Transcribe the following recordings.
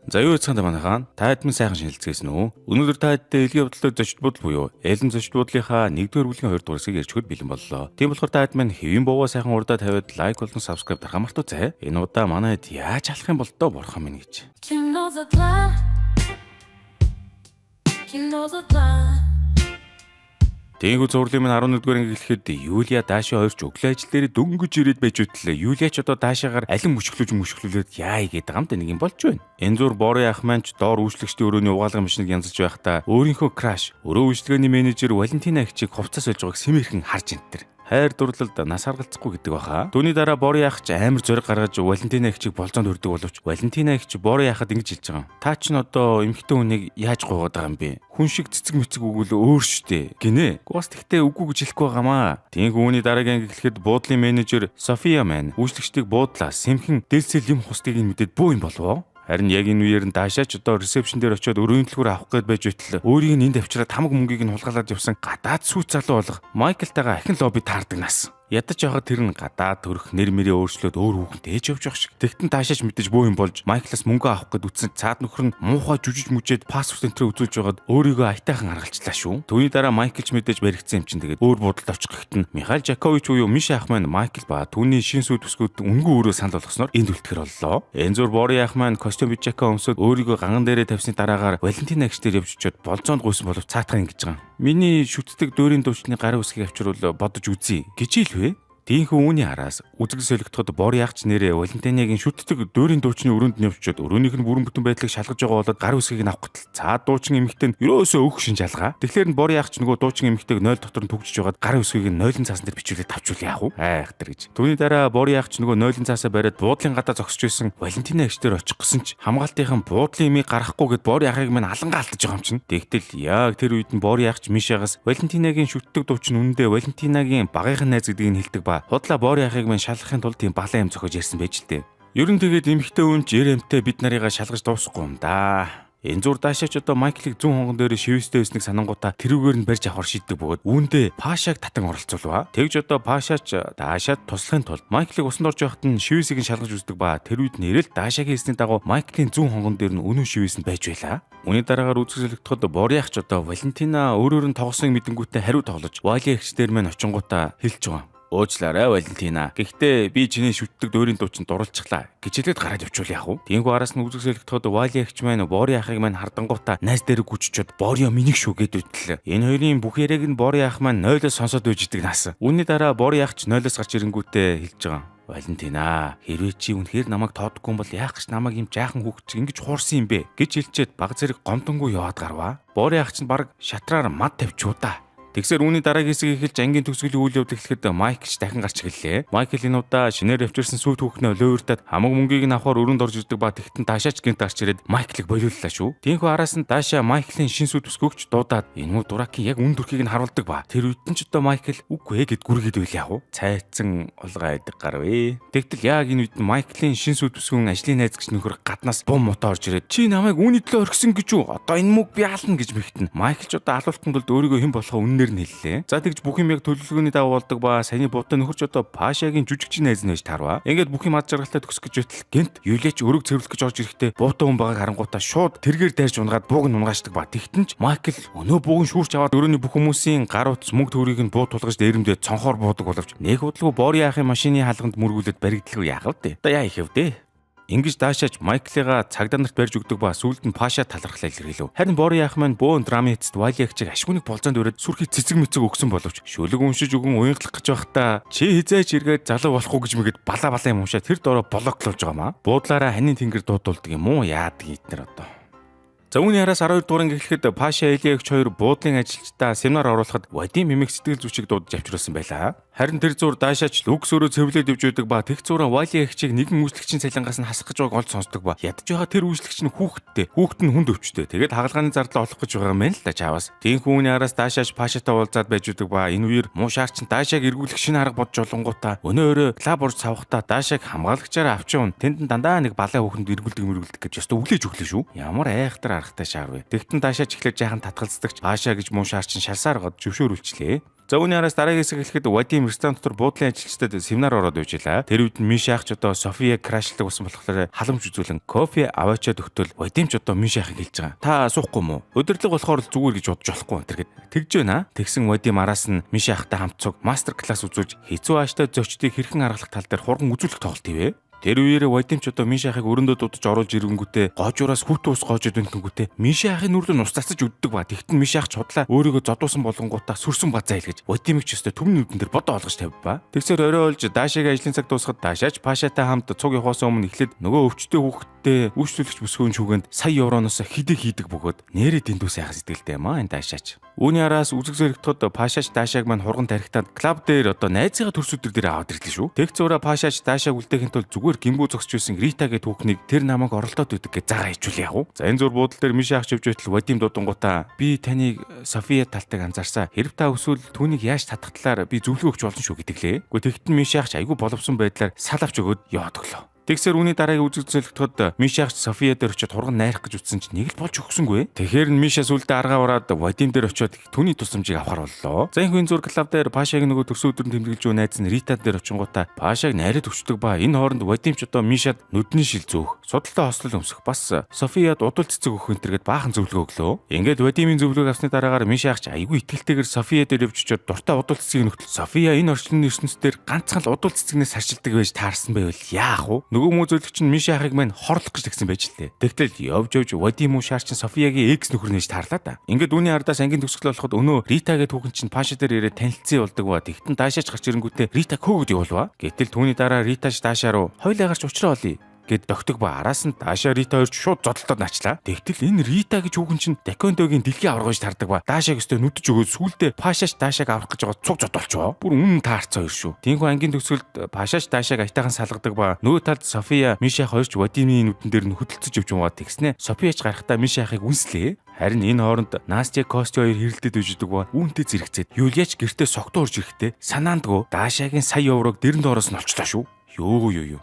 За, юу яцхан манайхаа, та хэд минь сайхан шинэлцгээсэн үү? Өнөөдөр та хэдтэй элгийн явдлын зочид буудал буюу Элен зочид буудлынхаа 1-р бүлгийн 2 дугаар хэсгийг ярьж өгөхөд бэлэн боллоо. Тийм болохоор та хэд минь хэвийн бовоо сайхан урдаа тавиад like болон subscribe дарахаа мартуцай. Энэ удаа манай хэд яаж алах юм бол доо, бурхан минь гэж. Кино задлаа. Кино задлаа. Тэнгүү зурлын минь 11-р анги эхлэхэд Юлия, Даша хоёр ч өглөө ажил дээр дөнгөж ирээд байж үтлээ. Юлия ч одоо Дашагаар алин мөшглөж мөшглүүлээд яа гээд байгаа юм да, нэг юм болж байна. Энэ зур Бори ах маань ч доор үйлчлэгчдийн өрөөний угаалгын машиныг янзалж байхдаа өөрийнхөө crush, өрөө үйлчилгээний менежер Валентина эгчийг хувцас сольж байгааг сэмэрхэн харж энтэр. Хайр дурлалд нас харгалзахгүй гэдэг баха. Түүний дараа Бори ах ч амар зориг гаргаж Валентина эгчийг болзоонд хүрдэг боловч Валентина эгч Бори ахад ингэж хэлж байгаа юм. "Та ч н одоо эмэгтэй хүнийг яаж гуйгаад байгаа юм бэ? Хүн шиг цэцэг мэцэг өгвөл өөр штэ" гинэ. Гуас тэгтээ үгүй гэж хэлэхгүй байгаамаа. Тийм үүний дараагийн анги эхлэхэд буудлын менежер София маань үйлчлэгчдийг буудлаа сэмхэн дээлсэл юм хусдыг нь мэдээд бөө юм болов. Харин яг энэ үеэр нь Дашаач одоо reception дээр очиод өрөөний түлхүүр авах гээд байж байтал өөрийг нь энд авчираад хамаг мөнгийг нь хулгайлаад явсан гадаад сүйт залуу болох Майклтайгаа ахин лобби таардаг нас. Ядаж байхад тэр нь гадаад төрөх нэр мөрөө өөрчлөөд өөр хүүхэнтэй ээж явж байгаа шиг. Тэгтэн Даашаач мэдээж бөө юм болж Майклаас мөнгө авах гээд үтсэн цаад нөхөр нь муухай жүжиж мүжээд паспорт энтрээ үзүүлж байгаад өөрийгөө аятайхан аргалчлаа шүү. Түүний дараа Майкл ч мэдээж баригдсан юм чинь, тэгээд өөр буудалд очих гэхэд нь Михаил Жакович буюу Миша ах маань Майкл ба түүний шин сүйт бүсгүйд үнгүй өрөө санал болгосноор энд үлдэхэр боллоо. Энэ зур Бори ах маань костюм пиджака өмсөд өөрийгөө ганган дээрээ тавьсны дараагаар Валентина эгч дээр явж очиод болзоонд гуйсан боловч цаатхан ингэж байгаа. "Миний шүтдэг дөөрийн дуучны гарын үсгийг авчруул бодож үзье" гэж хэлвэ. Тийхүү үүний араас үзэг солигдоход Бор яахч нэрээ Валентинагийн шүтдэг дөөрийн дуучны өрөөнд нь явчихэд өрөөнийх нь бүрэн бүтэн байдлыг шалгаж байгаа болоод гар үсгийг нь авах гэтэл цаад дуучин эмэгтэй нь ерөөсөө өөх шин жалгаа. Тэгэхээр нь Бор яахч нөгөө дуучин эмэгтэйг 0 дотор нь түгжиж байгаад гар үсгийг нь 0-ын цаасан дээр бичүүлээд тавчвал яах вэ? Айхтар гэж. Түүний дараа Бор яахч нөгөө 0-ын цаасаа бариад буудлын гадаа зогсож байсан Валентина эгч дээр очих гэсэн ч хамгаалтынхан буудлын имийг гаргахгүй гэд Бор яахыг минь алангаа алдаж байгаа юм чинь. Тэгтэл яг тэр үед нь Бор яахч Мишагаас Валентинагийн шүтдэг дуучин үнэндээ Валентинагийн багийнхан найз гэдгийг нь хэлдэг ба худлаа Бор яахыг минь шалгахын тулд тийм балан юм зохиож ярьсан байж л дээ. Ер нь тэгээд эмэгтэй хүн ч эр эмтэй бид нарыгаа шалгаж дуусахгүй юм да. Энэ зур Дашаач одоо Майклыг зүүн хонгон дээр шивэстэй байсныг санангуудаа тэрүүгээр нь барьж авахар шийддэг бөгөөд үүндээ Пашаг татан оролцуулва. Тэгж одоо Пашаач Дашаад туслахын тулд Майклыг усанд орж байхад нь шивэсийг нь шалгаж үздэг ба тэр үед нэрэл Дашагийн хэлсний дагуу Майклийн зүүн хонгон дээр нь үнэн шивэс нь байж байлаа. Үүний дараагаар үзэг солигдоход Боряхч одоо Валентина өөрөөр нь тоглосныг мэдэнгүүтээ хариу тоглож Вали эгч дээр мань очингуудаа хэлж байгаа. "Уучлаарай, Валентина. Гэхдээ би чиний шүтдэг дөөрийн дуучин дурлцглаа" гэж хэлээд гараад явчвал яах вэ? Тиймгүй араас нь үзэг солигдоход Вали эгч маань Бори ахыг маань хардангуудаа найз дээр гүччихэд "Борио минийх шүү" гэд үтэл. Энэ хоёрын бүх яриаг нь Бори ах маань 0-оос сонсоод байж идэг нас. Үүний дараа Бори ах ч 0-оос гарч ирэнгүүтээ хэлж байгаа. "Валентина, хэрвээ чи үнэхээр намайг тоодохгүй бол яах гэж намайг юм жаахан хүүхд чи ингэж хуурсан юм бэ?" гэж хэлчихэд баг зэрэг гомдонгоо яваад гарваа. Бори ах чинь баг шатраар мад тавьчуу да. Тэгсэр үүний дараагийн хэсэг эхэлж ангийн төгсгөлийн үйл явдал эхлэхэд Майкл ч дахин гарч эхэллээ. Майкл энэ удаа шинээр авчирсан сүйт хүүхнээ луурдаад хамаг мөнгийг нь авахар өрөөнд орж ирдэг ба тэгтэн Дашаач гинт гарч ирээд Майклыг болиуллаа шүү. Тиймээс араас нь Даша Майклийн шин сүйт бүсгүйгч дуудаад энэ муу дуракийн яг үн төрхийг нь харуулдаг ба тэр үед нь ч одоо Майкл "Үгүй ээ" гэд гүргээд байл яах вэ? Цайцсан улгай идэг гарвэ. Тэгтэл яг энэ үед нь Майклийн шин сүйт бүсгүйн ажлын найз гэж нөхөр гаднаас бум мутаа орж ирээд "Чи намайг үүний төлөө орхисон гэж үү? Одоо энэ мөг би ална" гэж мэгтэн. Майкл ч одоо алуулахын тулд өөрийгөө хэн болохоо үннээр нь хэллээ. За, тэгж бүх юм яг төлөвлөгөөний дагуу болдог ба саяны буутай нөхөрч одоо Пашагийн жүжигчийн найз нь байж таарва. Ингээд бүх юм ад жаргалтай төгсөх гэж байтал гинт Юлиач өрөг цэвэрлэх гэж орж ирэхдээ буутай хүн байгааг харангуутаа шууд тэргээр дайрч унгаад бууг нь унгаашдаг ба тэгтэн ч Майкл өнөө бууг нь шүүрч аваад өрөөний бүх хүмүүсийн гар утас, мөнгө төгрөгийг нь буу тулгаж дээрэмдээ цонхоор буудаг боловч нэг удалгүй Бори ахын машины хаалганд мөргүүлээд баригдлгүй яах вэ? Одоо яа их вэ? Ингэж Даашаач Майклыгаа цагдаа нарт барьж өгдөг ба сүүлд нь Паша талархлаа илэрхийлв. Харин Бори ах маань бөөн драмын эцэст Вали эгчийг ашгүйник болзоонд өрөөд сүрхий цэцэг мэцэг өгсөн боловч шүлэг уншиж өгөн уянгалах гэж байхдаа "Чи хизээч эргээд залуу болохгүй" гэж мэгэд балаа балаа юм уншаад тэр дороо блоклуулж байгаа маа. Буудлаараа ханийн тэнгэр дуудулдаг юм уу, яадаг эднэр одоо. За, үүний араас 12 дугаар анги эхлэхэд Паша, Элиэгч хоёр буудлын ажилчдаа семинар оруулахад Вадим хэмээх сэтгэл зүйчийг дуудаж авчруулсан байлаа. Харин тэр зур Дашаач Лүкс өөрөө цэвлээд явж байдаг ба тэг зураа Вали эгчийг нэгэн үйлчлэгчийн цалингаас нь хасах гэж байгааг олж сонсдог ба ядаж байгаа тэр үйлчлэгч нь хүүхэдтэй. Хүүхэд нь хүнд өвчтэй. Тэгээд хагалгааны зардлаа олох гэж байгаа юм байна л да чаавас. Тиймээс үүний араас Дашаач Пашатай уулзаад байж байдаг ба энэ үеэр муу шаарч нь Дашааг эргүүлэх шинэ арга бодож олонгуудаа өнөө өрөө клуб орж савхтаа Дашааг хамгаалагчаараа авчин. Тэнд нь дандаа нэг балай хүүхэнд эргүүлдэг мэргүүлдэг гэж ёстой өглөөж өглөө шүү. Ямар айхтар аргатай шаар вэ? Тэгтэн Дашаач эхлээд жаахан татгалздагч Паша гэж муу шаарч нь шалсаар гоод зөвшөөрүүлчлээ. За, үүний араас дараагийн хэсэг эхлэхэд Вадим ресторан дотор буудлын ажилчдад семинар ороод байж лээ. Тэр үед нь Миша ах ч одоо София crush лдаг болсон болохоор халамж үзүүлэн кофе аваачаад өгтөл Вадим ч одоо Миша ахыг хэлж байгаа. Та суухгүй юм уу? Удирдлага болохоор л зүгээр гэж бодож болохгүй энэ гэд. Тэгж байна. Тэгсэн Вадим араас нь Миша ахтай хамт цуг мастер класс үзүүлж хэцүү ааштай зочдыг хэрхэн аргалах тал дээр хурган үзүүлэх тоглолт хийвэ. Тэр үеэрээ Вадим ч одоо Миша ахыг өрөөндөө дуудаж оруулж ирэнгүүтээ гоожуураас хүүтэн ус гоожод өнтөнгүүтээ Миша ахын нүрлөө нус цацаж өддөг ба. Тэгтэн Миша ах ч худлаа өөрийгөө зодуусан болонгуудаа сүрсэн ба зайл гэж Вадимыг ч өстө түмний нүдэн дээр бодоо олгож тавь ба. Тэгсээр орой олж Дашагийн ажлын цаг дуусахад Дашаач Пашатай хамт цуг явахаас өмнө эхлээд нөгөө өвчтөе хүүхэдтэй үйлчлүүлэгч бүсгүйн шүүгэнд сая евроноос хидэг хийдэг бөгөөд нэрээ дэндүү сайхан сэтгэлтэй юм аа энэ Дашаач. Үүний араас үзэг зөрөгдөхөд Пашаач Дашааг маань хурган тарихтаад клуб дээр одоо найзынхаа төрс өдөр дээр аваад ирлээ шүү. Тэг зураа Пашаач Дашааг үлдээхийн тулд зүгээр гимгүү зогсож байсан Рита гэх түүхнийг тэр намайг оролдоод өгдөг гэж загаа хичүүл яг уу. За, энэ зур буудлын дээр Миша ах явж байтал Вадим дуудангуудаа би таныг София талтайг анзаарсаа. Хэрв та өсвөл түүнийг яаж татах талаар би зөвлөгөө өгч болно шүү гэдгэлээ. Гэхдээ тэгтэн Миша ах айгүй боловсон байдлаар сал авч өгөөд яваад өглөө. Тэгсэр үүний дараагийн үзэг зөлөгдөхөд Миша ах София дээр очиод хурган найрах гэж утсан чинь нэг л болж өгсөнгүй. Тэгэхээр нь Миша сүлдээ аргаа ураад Вадим дээр очиод түүний тусламжийг авахар боллоо. За, энэ хүн зүр клуб дээр Пашагийн нөгөө төрсөн өдрөн тэмдэглэж буй найз нь Рита дээр очингуудаа Пашаг найраад өчтдөг ба. Энэ хооронд Вадим ч одоо Мишад нүдний шил зөөх, судалтай хослол өмсөх, бас Софияд удал цэцэг өгөх энэ төргээд баахан зөвлөгөө өглөө. Ингээд Вадимын зөвлөгөөг авсны дараагаар Миша ах ч айгүй итгэлтэйгээр София дээр явж очиод дуртай удал цэцгийг нөхтөл София энэ орчлон ертөнцийн ганцхан л удал цэцгнээс харшилдаг байж таарсан байвал яах вэ? Нөгөө муу зөвлөгч нь Миша ахыг маань хорлох гэж тэгсэн байж л дээ. Тэгтэл явж явж Вадим уу шаар чинь Софиягийн экс нөхөр нэж таарлаа да. Ингээд үүний ардаас ангийн төгсгөл болоход өнөө Рита гэх түүхэн чинь Паша дээр ирээд танилцсан болдог ба. Тэгтэн даашаач гарч ирэнгүүтээ Рита хөөгд явуулва. Гэтэл түүний дараа Риташ даашаа руу хоёлаа гарч уучраа олъё гэд догтөг ба араас нь Даша Рита хоёрч шууд зодолтоод начлаа. Тэгтэл энэ Рита гэж хүүхэн чинь Дакондогийн дэлхийн аварга гэж тардаг ба. Дашаг өстө нүдэж өгөөд сүулдэ Пашаш Дашаг аврах гэж байгаа цуг зодолчоо. Бүр үнэн таарцаа хоёр шүү. Тинхүү ангийн төгсгөлд Пашаш Дашаг аятайхан салгадаг ба. Нөгөө талд София Миша хоёрч Вадимын нүдэн дээр нь хөдөлцөж явж байгаа. Тэгснэ Софияч гарахтаа Миша ахыг үнслээ. Харин энэ хооронд Настя Костя хоёр хэрэлдээд үйждэг ба үүнтэй зэрэгцээд Юлияч гэртээ согтуу орж ирэхдээ санаандгүй Дашагийн сая еврог дэрэн доороос нь олчлоо шүү. Юу юу юу.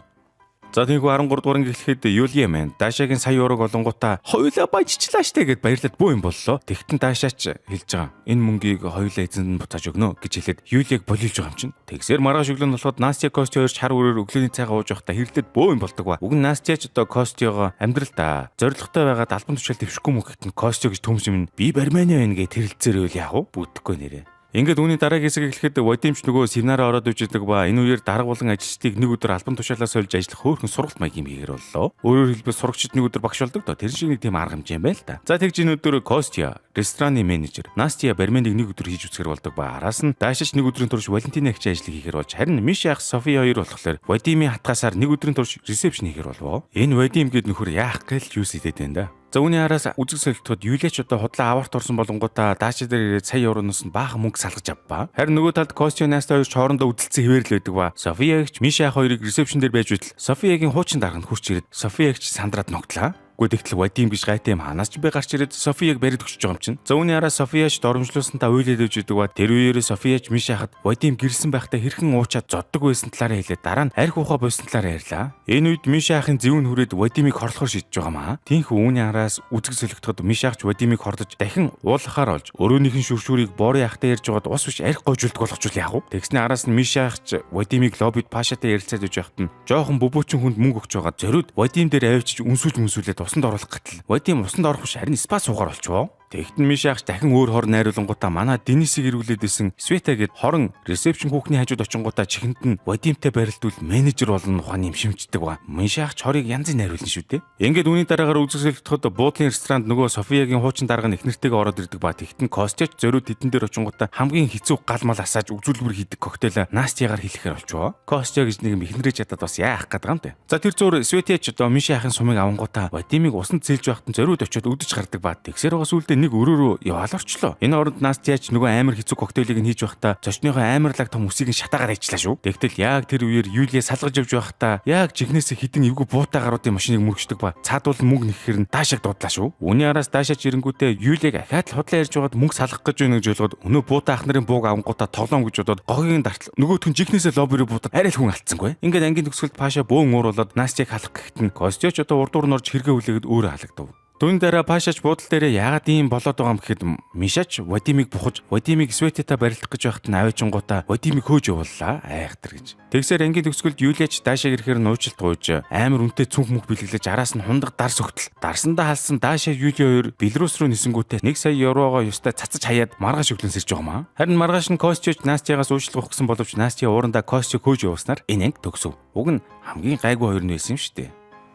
За, тийхүү 13 дугаар анги эхлэхэд Юлия маань Дашагийн сая еврог олонгуудаа хоёулаа баяжчлаа штэ гэд баярлаад бөө юм боллоо. Тэгтэн Дашаач хэлж байгаа. Энэ мөнгийг хоёулаа эзэнд нь буцааж өгнө гэж хэлээд Юлияг болиулж байгаа юм чинь. Тэгсээр маргааш өглөө нь болоход Настя Костя хоёр ч хар үрээр өглөөний цайгаа ууж байхдаа хэрэлдээд бөө юм болдог ба. Уг нь Настя ч одоо Костяго амьдралдаа зоригтой байгаад албан тушаал дэвшихгүй мөн гэхэд нь Костя гэж төмс юм би барманы байна гэж тэрэлцээр байвал яах вэ? Бүтэхгүй нэрээ. Ингээд үүний дараагийн хэсэг эхлэхэд Вадимч нөгөө семинараа ороод үжидэг ба энэ үеэр дарга болон ажилчдыг нэг өдөр албан тушаалаа сольж ажиллах хөөрхөн сургалт маяг юм хийгэр боллоо. Өөрөөр хэлбэл сурагчид нэг өдөр багш болдог доо. Тэр шиг нэг тийм арга хэмжээ юм байна л да. За, тэгж энэ өдөр Костя рестораны менежер, Настя барменыг нэг өдөр хийж үзэхэр болдог ба араас нь Дашич нэг өдрийн турш Валентина эгч ажлыг хийхэр болж харин Миша ах София хоёр болохоор Вадимын хатгаасаар нэг өдрийн турш ресепшн хийхэр болвоо. Энэ Вадим гэд нөхөр яах гээл юус идэт байна да. За, үүний араас үзэг солилцоход Юлиач одоо худлаа аварт орсон болонгуудаа Даача дээр ирээд сая евроноос нь баахан мөнгө салгаж авба. Харин нөгөө талд Костя Наста хоёр ч хоорондоо үдэлцэн хэвээр л байдаг ба. София эгч Миша ах хоёрыг ресепшн дээр байж байтал Софиягийн хуучин дарга нь хурч ирээд София эгч сандраад ногтлаа. Үгүй тэгтэл Вадим гэж гайтай юм ханаас ч би гарч ирээд Софияг бариад өгчөж байгаа юм чинь. За, үүний араа Софияч доромжлуулсантаа уйлаад явж идэг ба тэр үеэрээ Софияч Миша хад Вадим гэрсэн байхдаа хэрхэн уучаад зоддог байсан талаараа хэлээд дараа нь арх ухаа болсон талаараа ярьлаа. Энэ үед Миша ахын зөвүүн хүрээд Вадимыг хорлохоор шийдэж байгаа маа. Тинхүү үүний араас үзэг солигдоход Миша ахч Вадимыг хордож дахин уулахаар олж өрөөнийх нь шүршүүрийг Бори ахтай ярьж байгаад ус биш арх гойжуулдаг болгочвол яах вэ? Тэгсний араас нь Миша ахч Вадимыг лоббид Пашатай ярилцаад байж байхад нь жоохон бөбөөчин хүнд мөнгө өгч байгаа зориуд Вадим дээр авчиж үнсүүлж мүнсүүлээд усанд оруулах гэтэл Вадим усанд орох биш харин спа суугаар болчихвоо. Тэгтэн Миша ах дахин өөр хор найруулангуудаа манай Денисийг эргүүлээд исэн Света гэд хорон ресепшн хүүхний хажууд очингуудаа чихэнд нь Вадимтай барилдвал менежер болно ухааны юм шимждэг ба. Миша ах хорыг янзын найруулна шүү дээ. Ингээд үүний дараагаар үзэсгэлтэхэд буудлын ресторанд нөгөө Софиягийн хуучин дарга нь эхнэртэйгээ ороод ирдэг ба. Тэгтэн Костяч зориуд тэдэн дээр очингуудаа хамгийн хэцүү гал мал асааж үзүүлбэр хийдэг коктейл Настягаар хэлэхээр болчихвоо. Костя гэж нэг юм эхнэрээ чадаад бас яах гээд байгаа юм те. За, тэр зур Светяч одоо Миша ахын сумыг авангуудаа Вадимыг усанд зээлж байхад нь зориуд очиод өдөж гардаг ба. Тэгсээр байгаа сүулдэ нэг өрөөрөө яваал орчлоо. Энэ оронд Настяч нөгөө амар хэцүү коктейлийг нь хийж байхдаа зочныхоо амар лаг том үсийг нь шатаагаар ажиллаа шүү. Тэгтэл яг тэр үеэр Юлия салгаж явж байхдаа яг жихнээсээ хідэн эвгүй буутай гаруудын машиныг мөргөждөг ба цаадуул мөнгө нэхэр нь Даашаг дуудлаа шүү. Үүний араас Даашач ирэнгүүтээ Юлияг ахаад л худлаа ярьж байгаад мөнгө салгах гэж байна гэж ойлгоод өнөө буутай ах нарын бууг авангуудаа тоглоом гэж бодоод гогийн дартал нөгөөх нь жихнээсээ лобби руу буудаад арай л хүн алдсангүй. Ингээд ангийн төгсгөлд Паша бөөн ууруулад Настяг халах гэхэд нь Костяч одоо урдуур нь орж хэрэгээ хүлээгээд өөрөө халагдав. Түүний дараа Пашач буудлын дээрээ яагаад ийм болоод байгаа юм гэхэд Мишач Вадимыг бухаж, Вадимыг Светита барилдах гэж байхад нь аваачингуудаа Вадимыг хөөж явууллаа. Айхтар гэж. Тэгсээр ангийн төгсгөлд Юлиач Дашаг ирэхээр нуучлалт гуйж, амар үнэтэй цүнх мөх бэлгэлж араас нь хундаг дарс өгтөл. Дарсандаа халсан Даша Юли хоёр Белорус руу нисэнгүүтээ 1 сая еврогоо ёстой цацаж хаяад маргааш өглөн сэрж байгаа юм аа. Харин маргааш нь Костёч Настягаас уучлах гэсэн боловч Настя уурандаа Костёг хөөж явуулснаар энэ анги төгсөв. Уг нь хамгийн гайгүй хоёр нь байсан юм шүү дээ.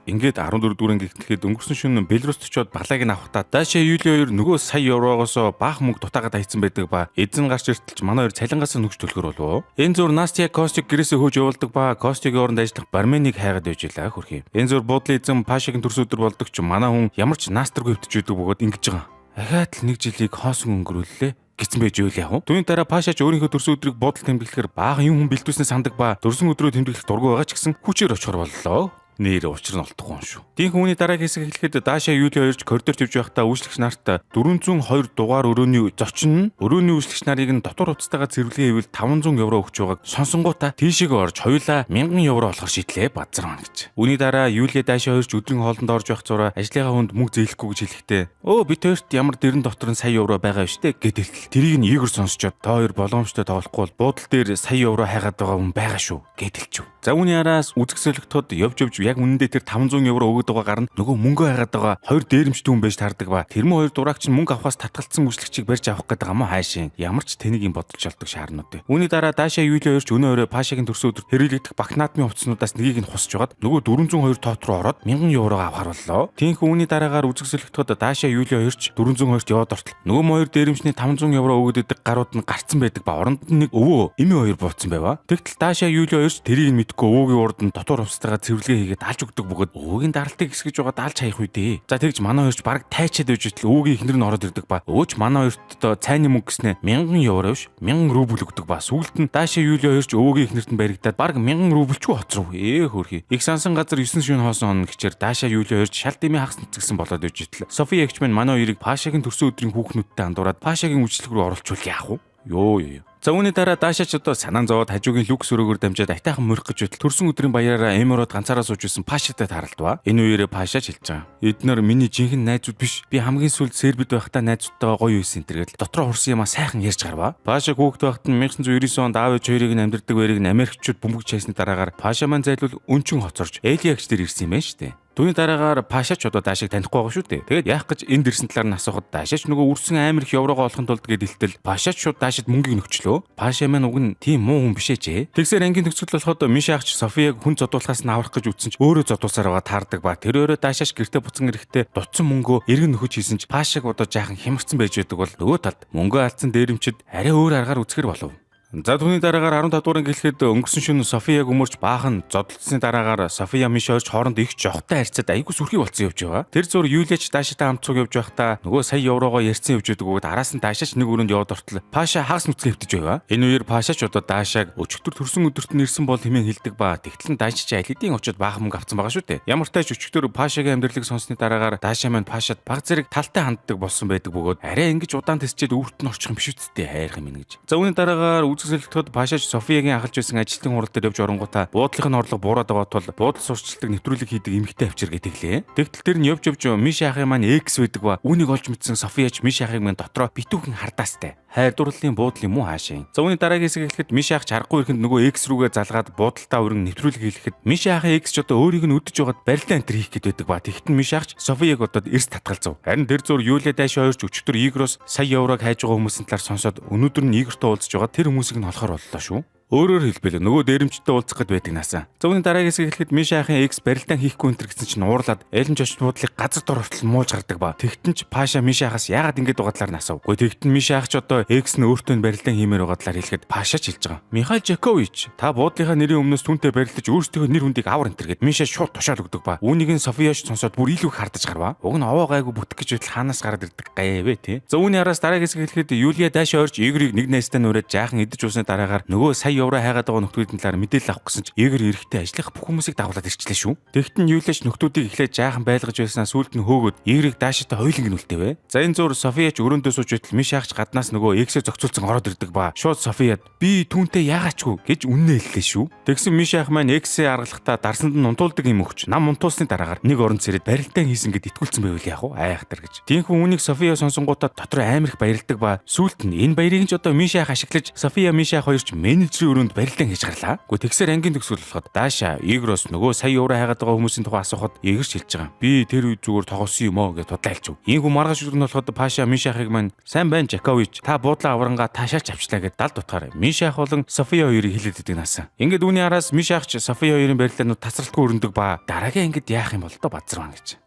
Ингээд 14 дугаар анги гэхэд өнгөрсөн шөнө Белоруст очиод балайг нь авахдаа Даша Юли хоёр нөгөө сая еврогоос баах мөнгө дутаагаад хайцсан байдаг ба эзэн гарч иртэлч манай хоёр цалингаас нүгч төлөхөр болов. Энэ зур Настя Костик гэрээсээ хөөж явуулдаг ба Костигийн оронд ажиллах барменыг хайгаад явж илаа хөрхий. Энэ зур буудлын эзэн Пашагийн төрс өдөр болдог ч манай хүн ямар ч наастргүй өвтөж байдаг бөгөөд ингэж байгаа. Ахаад л нэг жилийг хоосон өнгөрүүллээ гэсэн байж үйл яв. Түүний дараа Пашач өөрийнхөө төрсөн өдрийг буудал тэмдэглэхээр баахан юм хүн бэлдүүлснээ сандаг ба төрсөн өдрөө тэмдэглэх дургүй байгаа ч гэсэн хүчээр очихор боллоо. Нэр учир нь олдохгүй юм шүү. Тийнх үүний дараагийн хэсэг эхлэхэд Даша Юли хоёрч коридорт явж байхдаа үйлчлэгч нарт 402 дугаар өрөөний зочин нь өрөөний үйлчлэгч нарыг нь дотор утастайгаа цэвэрлэгээ хийвэл 500 евро өгч байгааг сонсонгуудаа тийшээгээ орж хоёулаа 1000 евро болохоор шийдлээ базар маань гэж. Үүний дараа Юли Даша хоёрч өдрийн хоолнд орж явах зураа ажлынхаа хүнд мөнгө зээлэхгүй гэж хэлэхдээ өө бит хоёрт ямар дэрэн дотор нь сая евро байгаа юм штэ гэд хэлтэл тэрийг нь Игор сонсчод та хоёр боломжтой тоглохгүй бол буудал дээр сая евро хайгаад байгаа хүн байгаа шүү гэд хэлчихв. За үүний араас үзэг солигдоход явж явж яг үнэндээ тэр 500 евро өгöd байгаа гар нь нөгөө мөнгө хайгаад байгаа хоёр дээрэмчтэй хүн байж таардаг ба. Тэр мөн хоёр дураагч нь мөнгө авахаас татгалцсан үйлчлэгчийг барьж авах гэдэг юм уу хаашийн. Ямар ч тэнийг юм бодолж олдог шаарнууд. Үүний дараа Даша Юли хоёрч өнөө өрөө Пашагийн төрсөн өдөр хэрэглэгдэх бакнаатмын хувцснуудаас нэгийг нь хусж байгаад нөгөө 402 тоот руу ороод 1000 еврого авахар боллоо. Тийнхэн үүний дараагаар үзэг солигдоход Даша Юли хоёрч 402-т яваад ортол нөгөө хоёр дээрэмчний 500 евро өгöd идэг гарууд нь гарцсан байдаг ба оронд нь нэг өвөө эми хоёр бууцсан байва. Тэгтэл Даша Юли хоёрч тэрийг нь мэдгүй өвөөгийн урд нь дотор хувцастайгаа цэвэрлэгээ хийгээд алж өгдөг бөгөөд өвөөгийн даралтыг хэсгэж байгаа даалж хаях үү дээ. За тэгж манай хоёрч бараг тайчаад байж итэл өвөөгийн эхнэр нь ороод ирдэг ба өвөөч манай хоёрт одоо цайны мөнгө гэснээр 1000 евро биш 1000 рубль өгдөг ба сүүлд нь Даша Юли хоёрч өвөөгийн эхнэрт нь баригдаад бараг 1000 рубльчгүй хоцров. Ээ хөөрхий. Их сансан газар 9 шөнө хоосон онно гэчээр Даша Юли хоёрч шал дэмий хагас нүцгсэн болоод байж итэл Софи эгч минь манай хоёрыг Пашагийн төрсөн өдрийн хүүхнүүдтэй андуураад Пашагийн үйлчлэг рүү оруулчвал яах вэ? Йоо ёо. За үүний дараа Дашач одоо санаан зовоод хажуугийн люкс өрөөгөр дамжаад айтайхан морих гэж байтал төрсөн өдрийн баяраараа Эмород ганцаараа сууж исэн Пашатай тааралдваа. Энэ үеэрээ Пашач хэлж байгаа. Эднэр миний жинхэнэ найзууд биш. Би хамгийн сүүлд Сербид байхдаа найзуудтайгаа гоё байсан энэ тэргээл дотроо хурсан юмаа сайхан ярьж гарваа. Паша хүүхэд байхад нь 1999 онд аав ээж хоёрыг нь амьдардаг байрыг нь Америкчууд бөмбөгж хайсны дараагаар Паша маань зайлвал өнчин хоцорч Элиагч дээр ирсэн юм байна шүү дээ. Түүний дараагаар Пашач одоо Дашиг танихгүй байгаа шүү дээ. Тэгээд яах гэж энд ирсэн талаар нь асуухад Дашач нөгөө үрсэн амар их еврогоо олохын тулд гээд илтэл Пашач шууд Дашид мөнгийг нөхчлөө. Паша маань уг нь тийм муу хүн биш ээ. Тэгсээр ангийн төгсгөл болоход Миша ах ч Софияг хүн зодуулахаас нь аврах гэж үтсэн ч өөрөө зодуулсаар байгаа таардаг ба. Тэр өөрөө Дашач гэртээ буцан ирэхдээ дутсан мөнгөө эргэн нөхөж хийсэн ч Пашаг одоо жаахан хямарсан байж байдаг бол нөгөө талд мөнгөө алдсан дээрэмчид арай өөр аргаар үзэхэр болов. За түүний дараагаар 15 дугаар анги хэлэхэд өнгөрсөн шөнө Софияг өмөрч баахан зодолдсны дараагаар София Миш хоёрч хооронд их жохтой харьцаад айгүй сүрхий болцсон явж байгаа. Тэр зур Юлиач Дашатай хамт цуг явж байхдаа нөгөө сая еврогоо ярьсан явж байдаг бөгөөд араас нь Дашач нэг өрөөнд яваад ортол Паша хагас нүцгэн хэвтэж байгаа. Энэ үеэр Пашач одоо Дашаг өчигдөр төрсөн өдөрт нь ирсэн бол хэмээн хэлдэг ба тэгтэл нь Дашач аль хэдийн очиод баахан мөнгө авцсан байгаа шүү дээ. Ямар ч тач өчигдөр Пашагийн амьдралыг сонссны дараагаар Даша маань Пашад баг зэрэг талтай ханддаг болсон байдаг бөгөөд арай ингэж удаан тэсчээд өвөрт нь орчих юм биш үсттэй хайрах юм гэж. За үүний дараагаар үзэсгэлэхэд Пашач Софиягийн ахалж байсан ажилтны хурал дээр явж оронгуудаа буудлынх нь орлого буураад байгаа тул буудал сурчилдаг нэвтрүүлэг хийдэг эмэгтэй авчиргээ тэглээ. Тэгтэл тэр нь явж явж Миша ахын маань X байдаг ба үүнийг олж мэдсэн Софияч Миша ахыг маань дотроо битүүхэн хардаастай. Хайр дурлалын буудал юм уу хаашаа. За үүний дараагийн хэсэг эхлэхэд Миша ах чаргагүй ирэхэд нөгөө X рүүгээ залгаад буудалтаа өрн нэвтрүүлэг хийлгэхэд Миша ахын X ч одоо өөрийг нь үдэж байгаад барилдаан энтер хийх гээд байдаг ба тэгтэн Миша ахч Софияг одоо эрс татгалзав. Харин тэр зур Юлия Даш хоёрч өчигдөр Игроос сая еврог хайж байгаа хүмүүсийн талаар сонсоод өнөөдөр нь Игортой уулзж байгаа тэр хүмүүсийг нь олохоор боллоо шүү. Өөрөөр хэлбэл нөгөө дээрэмчтэй уулзах гээд байдаг насаа. За үүний дараагийн хэсэг эхлэхэд Миша ахын экс барилдаан хийхгүй энэ гэсэн чинь уурлаад Элен Жошт буудлыг газар дор хүртэл муулж гардаг ба. Тэгтэн ч Паша Миша ахаас яагаад ингэж байгаа талаар нь асуув. Гэхдээ тэгтэн Миша ах ч одоо экс нь өөртөө нь барилдаан хиймээр байгаа талаар хэлэхэд Паша ч хэлж байгаа. Михаил Жакович та буудлынхаа нэрийн өмнөөс түнтэй барилдаж өөрсдийнхөө нэр хүндийг авар энэ гэд Миша шууд тушаал өгдөг ба. Үүнийг нь Софияч сонсоод бүр илүү их хардаж гарваа. Уг нь овоо гайгүй бүтэх гэж байтал хаанаас гараад ирдэг гайвэ тий. За үүний араас дараагийн хэсэг эхлэхэд Юлия Даша орж Игорийг нэг найзтай нүрээд жаахан идэж уусны дараагаар нөгөө сая евро хайгаад байгаа нөхдүүдийн талаар мэдээлэл авах гэсэн ч Игор эрэхтэй ажлынх бүх хүмүүсийг дагуулад ирчлээ шүү. Тэгтэн Юлиач нөхдүүдийг эхлээд жаахан байлгаж байснаа сүүлд нь хөөгөөд Игорийг Дашатай хоёуланг нь үлдээвэ. За, энэ зур Софияч өрөөндөө сууж байтал Мишаагч гаднаас нөгөө ex ээ зохицуулсан ороод ирдэг ба. Шууд Софияд "Би түүнтэй яагаачгүй" гэж үннээ хэллээ шүү. Тэгсэн Мишаах маань ex ээ аргалахдаа дарсанд нь унтуулдаг юм өгч нам унтуулсны дараагаар нэг орон цэрэд барилдаан хийсэн гэд итгүүлсэн байвал яах вэ? Айхтар гэж. Тиймээс үүнийг София сонсонгуудаа дотор амар их баярлдаг ба сүүлд нь энэ баярыг ч одоо Мишаах ашиглаж, София, Мишаах хоёр ч менежерийн өрөөнд барилдаан хийж гарлаа. Гэхдээ тэгсэр ангийн төгсгөл болоход Даша Игорос нөгөө сая евро хайгаад байгаа хүмүүсийн тухай асуухад Игор ч хэлж байгаа. "Би тэр үед зүгээр тоглосон юм оо" гэж судлаа хэлж. Ийхүү маргааш өдөр нь болоход Паша Мишахыг маань "Сайн байна, Жакович, та буудлаа аврангаа таашаач авчлаа" гэд далд утгаар Мишах болон София хоёрыг хилээд идэг наасан. Ингээд үүний араас Мишахч София хоёрын барилдаанууд тасралтгүй өрнөдөг ба дараагийн ангид яах юм бол доо базарван гэж.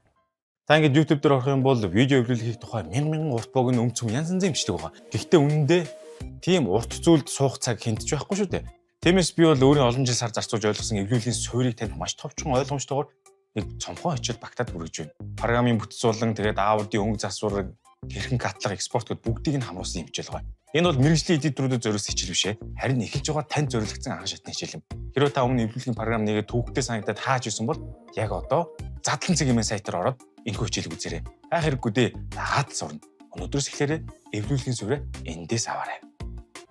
Та ингээд YouTube дээр орох юм бол видео эвлүүлэх хийх тухай мянган мянган урт богино, өмцөм янз янзын бичлэг байгаа. Гэхдээ үнэндээ тийм урт зүйлд суух цаг хинтж байхгүй шүү дээ. Тиймээс би бол өөрийн олон жил сар зарцуулж ойлгосон эвлүүлгийн суурийг танд маш товчхон ойлгомжтойгоор нэг цомхон хичээл багтаад хүргэж байна. Програмын бүтэц болон тэгээд аудио, өнгө засвар, хэрхэн cut лах, экспорт гэдээ бүгдийг нь хамруулсан юм хичээл байгаа. Энэ бол мэргэжлийн editor үүдэд зориулсан хичээл биш ээ. Харин эхэлж байгаа танд зориулагдсан анхан шатны хичээл юм. Хэрвээ та өмнө эвлүүлгийн програм нэгээ төвөгтэй санагдаад хааж исэн бол яг одоо задлан цэг хэмээн сайтаар ороод энэхүү хичээлийг үзээрэй. Хайх хэрэггүй дээ. Дагаад сурна. Өнөөдрөөс эхлээрээ эвлүүлгийн суурь эндээс аваарай.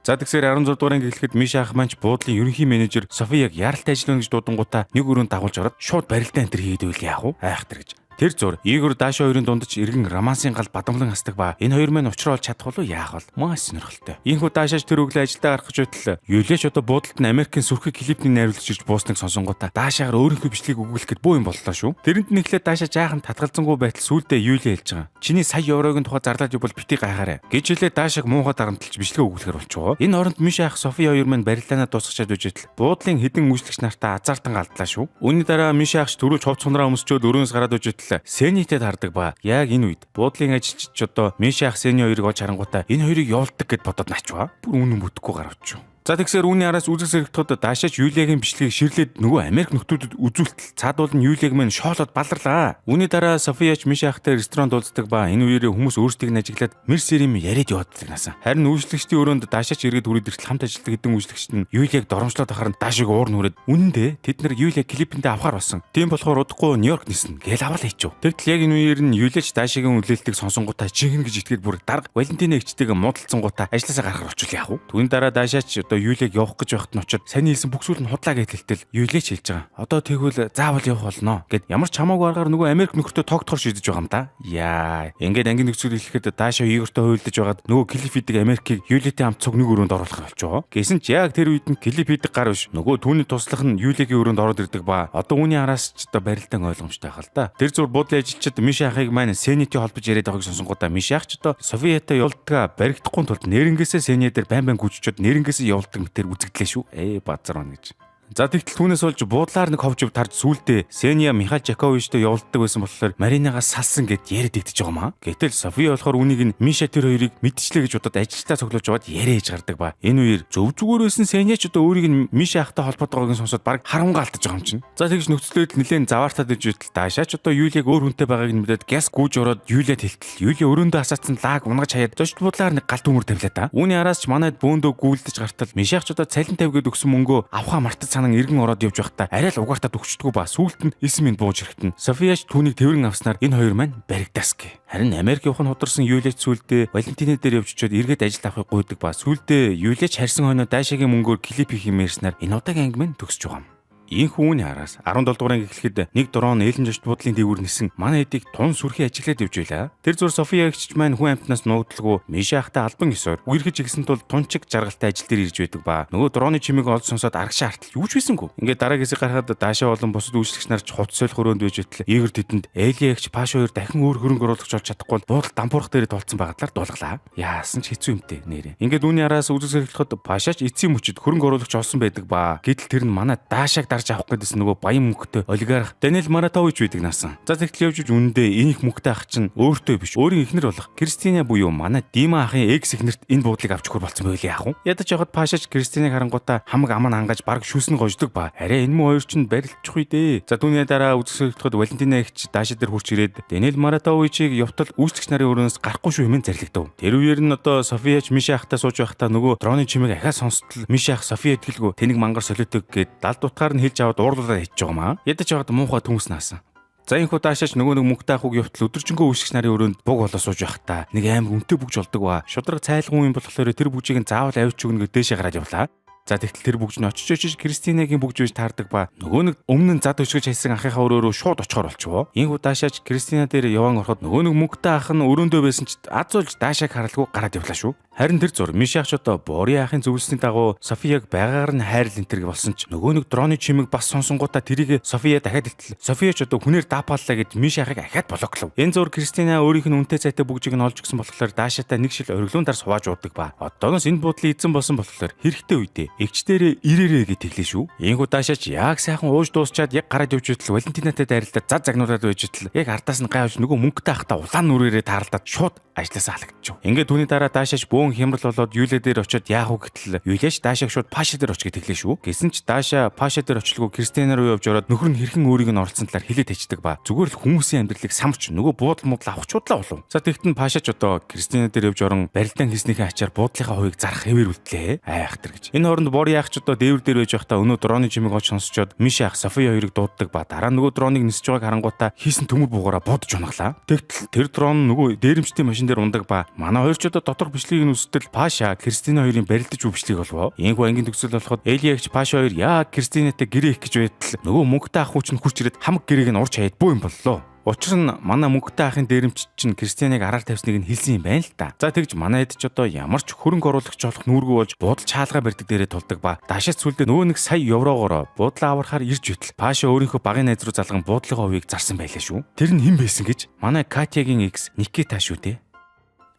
За, тэгсээр 16 дугаар анги эхлэхэд Миша ах маань ч буудлын ерөнхий менежер Софияг яаралтай ажиллана гэж дуудангуудаа нэг өрөөнд дагуулж ороод шууд барилдаан энэ хийгээд байвал яах вэ? Айхтар гэж. Тэр зур Игор, Даша хоёрын дунд ч эргэн романсын гал бадамлан хасдаг ба энэ хоёр маань учраа олж чадах болов, яах вэ? Маш сонирхолтой. Ийхүү Дашач тэр өглөө ажилдаа гарах гэж байтал Юлиач одоо буудалд нь Америкийн сүрхий клипний найруулагч ирж буусныг сонсонгуудаа Дашаагаар өөрийнхөө бичлэгийг өгүүлэх гээд бүү юм боллоо шүү. Тэрэнд нь эхлээд Даша жаахан татгалзангүй байтал сүүлдээ Юлия хэлж байгаа. "Чиний сая еврогийн тухай зарлаад явбал бити гайхаарай" гэж хэлээд Дашаг муухай дарамтлж бичлэгээ өгүүлэхээр болчихоо. Энэ оронд Миша ах, София хоёр маань барилдаанаа дуусгачаад байж байтал буудлын хэдэн үйлчлэгч нартаа азартан алдлаа шүү. Үүний дараа Миша ахч түрүүлж хувц хунраа өмсчөөд өрөөнөөс гараад байж байтал Сенитэй таардаг ба яг энэ үед буудлын ажилчид ч одоо Миша ах, Сени хоёрыг олж харангуйтаа энэ хоёрыг явуулдаг гэд бодоод начваа. Бүр үнэн бүтэхгүй гаравч. За, тэгсээр үүний араас үзэг сэрэгдэхэд Дашаач Юлиагийн бичлэгийг ширлээд нөгөө Америк нөхдүүдэд үзүүлтэл цаадуул нь Юлиаг мань шоолоод баларлаа. Үүний дараа Софияч Миша ахтай ресторанд уулздаг ба энэ үеэрээ хүмүүс өөрсдийг нь ажиглаад мэр сэр юм яриад явааддаг насаа. Харин үйлчлэгчдийн өрөөнд Дашаач эргээд хүрээд иртэл хамт ажилладаг хэдэн үйлчлэгчд нь Юлиаг доромжлоод ахаар нь Дашиг уур нүрээд үнэндээ тэд нар Юлиаг клипэндээ авахар болсон. Тийм болохоор удахгүй Нью-Йорк ниснэ гээл аваад хийчихв. Тэгтэл яг энэ үеэр нь Юлиач Дашигийн хүлээлтийг сонсонгуудаа жинхэнэ гэж итгээд бүр дарга Валентина эгчтэйгээ муудалцсангуудаа ажилласаа гарахар болчихвол яах вэ? Түүний дараа Дашаач одоо Юлиаг явах гэж байхад нь очиод сайн хэлсэн бүх зүйл нь худлаа гэж хэлтэл Юлиач хэлж байгаа. "Одоо тэгвэл заавал явах болно" гэд ямар ч хамаагүй аргаар нөгөө Америк нөхөртөө тогтохор шийдэж байгаа юм да. Яа. Ингээд ангийн нөхцөл хэлэхэд Даша Игортой хуйлдаж байгаад нөгөө клип хийдэг Америкийг Юлиатэй хамт цуг нэг өрөөнд оруулах болж байгаа. Гэсэн ч яг тэр үед нь клип хийдэг гар биш. Нөгөө түүний туслах нь Юлиагийн өрөөнд ороод ирдэг ба одоо үүний араас ч одоо барилдаан ойлгомжтой байх л да. Тэр зүр буудлын ажилчид Миша ахыг маань Сенити холбож яриад байгааг сонсонгуудаа Миша ах ч одоо Софиятай явуулдгаа баригдахгүй тулд нэрнгээсээ Сеня дээр байн байн гүжчихэд нэрнгээсээ явуулдаг мэтэр үзэгдлээ шүү. Ээ, базар байна гэж. За, тэгтэл түүнээс болж буудлаар нэг ховж тарж сүулдэ Сеня Михаил Жаковичтой явуулдаг байсан болохоор Маринагаас салсан гэд яриад идэж байгаа маа. Гэтэл София болохоор үнийг нь Миша тэр хоёрыг мэдчлээ гэж бодоод ажилтаа цуглуулж яваад яриа хийж гардаг ба. Энэ үеэр зөв зүгээр байсан Сеня ч одоо өөрийг нь Миша ахтай холбоотой байгааг нь сонсоод баг харамгаа алдаж байгаа юм чинь. За, тэгж нөхцлөөд нэлээд заваартаад иж байтал Дашаач одоо Юлиг өөр хүнтэй байгааг нь мэдээд гяс гүйж ороод Юлиад хэлтэл Юли өрөөндөө асаацсан лааг унгаж хаяад зочд буудлаар нэг гал төмөр тавилаа та. Үүний араас ч манайд бөөндөө гүйлдэж гартал Мишах ч одоо цалин тавь гэд өгсөн мөнгөө авахаа мартаж санан эргэн ороод явж байхдаа арай л угаартаад өгчдгүү ба сүүлд нь эсэм минь бууж ирэхтэн Софияч түүнийг тэврэн авснаар энэ хоёр маань баригдасгэ. Харин Америк явах нь хударсан Юлиач сүүлдээ Валентина дээр явж очиод эргээд ажил авахыг гуйдаг ба сүүлдээ Юлиач харьсан хойноо Дашагийн мөнгөөр клип хийх юм ярьснаар энэ удаагийн анги маань төгсөж байгаа юм. Ийхүү үүний араас 17 дугаар анги эхлэхэд нэг дрон ээлэн зочд буудлын дээгүүр нисэн манай эдийг тун сүрхий ажиглаад явж байлаа. Тэр зур София эгчч маань хүн амьтнаас нуугдалгүй Миша ахтай албан ёсоор үерхэж игсэн тул тунчиг жаргалтай ажил дээр ирж байдаг ба нөгөө дроны чимээг олж сонсоод арагшаа артал юу ч хийсэнгүй. Ингээд дараагийн хэсэг гарахад Даша болон бусад үйлчлэгч нар ч хувцас солих өрөөнд байж байтал Игор тэдэнд Эли эгч, Паш хоёр дахин өөр хөрөнгө оруулагч олж чадахгүй бол буудал дампуурах дээр тулцсан байгадлаар дуулгалаа. Яасан ч хэцүү юмтэй нэрээ. Ингээд үүний араас үзэг сэргэлэхэд Пашаач эцсийн мөчөд хөрөнгө оруулагч олсон байдаг ба гэтэл тэр нь манай Дашаг дарж зарж авах гэдсэн нөгөө баян мөнгөтэй олигарх Даниэл Маратович байдаг наасан. За, тэгтэл явж үнэндээ энэ их мөнгөтэй ах чинь өөртөө биш, өөрийн эхнэр болох Кристина буюу манай Дима ахын ex эхнэрт энэ буудлыг авч өгөхөр болсон байв яах вэ? Ядаж явахад Пашач Кристиныг харангуйтаа хамаг аман хангаж бараг шүлсэн гождог ба. Арай энэ муу хоёр чинь барилдчих үе дээ. За, түүний дараа үзэсгэлэхэд Валентина эгч Даша дээр хурч ирээд Даниэл Маратовичийг явтал үйлчлэгч нарын өрөөнөөс гарахгүй шүү хэмээн зарлигдав. Тэр үеэр нь одоо Софияч Миша ахтай сууж байхдаа нөгөө дроны чимээг ахиад сонсдол Миша ах София итгэлгүй тэнэг мангар солиотог гэд далд утгаар нь хэлж аваад уурлуулаад хийчих байгаа маа. Ядаж явахад муухай төмс наасан. За, энэхүү Даашаач нөгөө нэг мөнгөтэй ах үг явтал өдөржингөө үйлчлэгч нарын өрөөнд буг болоо сууж байхдаа нэг амар үнэтэй бүгж олдог ба. Шудраг цайлган юм болохоор тэр бүжийг нь заавал авчиж өгнө гэж дээшээ гараад явлаа. За, тэгтэл тэр бүгж нь очиж очиж Кристинагийн бүгж байж таардаг ба нөгөө нэг өмнө нь зад өшгөж хайсан ахынхаа өрөөрөө шууд очихоор болчихвоо. Ийхүү Даашаач Кристина дээр яван ороход нөгөө нэг мөнгөтэй ах нь өрөөндөө байсан ч азуулж Даашааг харалгүй гараад явлаа шүү. Харин тэр зур Миша ах ч одоо Бори ахын зөвлөсний дагуу Софияг байгаагаар нь хайрл энтерг болсон ч нөгөө нэг дроны чимэг бас сонсонгуудаа тэрийг София дахиад илтэл София ч одоо хүнээр даапааллаа гэд Миша ахыг ахиад блоклов. Энэ зур Кристина өөрийнх нь үнэтэй цайтай бүгжийг нь олж өгсөн болохоор Даашатай нэг шил ориглон дарс хувааж уудаг ба. Одооноос энэ буудлын эзэн болсон болохоор хэрэгтэй үедээ эгчдэрээ ирээрээ гэж тэглээ шүү. Ийхүү Даашаач яг сайхан ууж дуусчаад яг гараад явж байтал Валентинатай дайралтаа зад загнуулаад байж байтал яг ардаас нь гай авч нөгөө мөнгөтэй ахта улаан нүрээрээ таарлаад шууд ажилласаа халагдчих. Ингээд түүний дараа Даашаач бөөн хямрал болоод Юлия дээр очиод яах вэ гэтэл Юлияч Даашааг шууд Паша дээр оч гэж тэглээ шүү. Гэсэн ч Даша Паша дээр очлгүй Кристина руу явж ороод нөхөр нь хэрхэн өөрийг нь оролцсон талаар хэлээд тавьчихдаг ба. Зүгээр л хүмүүсийн амьдралыг самч нөгөө буудал муудал авах чудлаа болов. За, тэгтэн Пашач одоо Кристина дээр явж орон барилдаан хийснийхээ ачаар буудлынхаа хувийг зарах хэвээр үлдлээ. Айхтар гэж. Энэ хооронд Бор яах ч одоо дээвэр дээр байж байхдаа өнөө дроны чимээг оч сонсчоод Миша ах София хоёрыг дууддаг ба дараа нөгөө дроныг нисэж байгааг харангуйтаа хийсэн төмөр буугаараа бодож унаглаа. Тэгтэл тэр дрон нөгөө дээрэмчдийн машин дээр ундаг ба манай хоёр ч одоо доторх бичлэгийг нь үстэл Паша Кристина хоёрын барилдаж буй бичлэг болов. Ийхүү ангийн төгсөл болоход Элиагч Паша хоёр яг Кристинатай гэрээ их гэж байтал нөгөө мөнгөтэй ах хүн чинь хурч ирээд хамаг гэрээг нь урч хаяад бүү юм боллоо. Учир нь манай мөнгөтэй ахын дээрэмч чинь Кристианыг араар тавьсныг нь хэлсэн юм байна л та. За, тэгж манай хэд ч одоо ямар ч хөрөнгө оруулагч болох нүүргүй болж буудал чаалгаа барьдаг дээрээ тулдаг ба Дашаач сүлдээ нөгөө нэг сая еврогоороо буудлаа аврахаар ирж байтал Паша өөрийнхөө багын найз руу залган буудлынхаа хувийг зарсан байлаа шүү. Тэр нь хэн байсан гэж манай Катягийн ex Никита шүү дээ.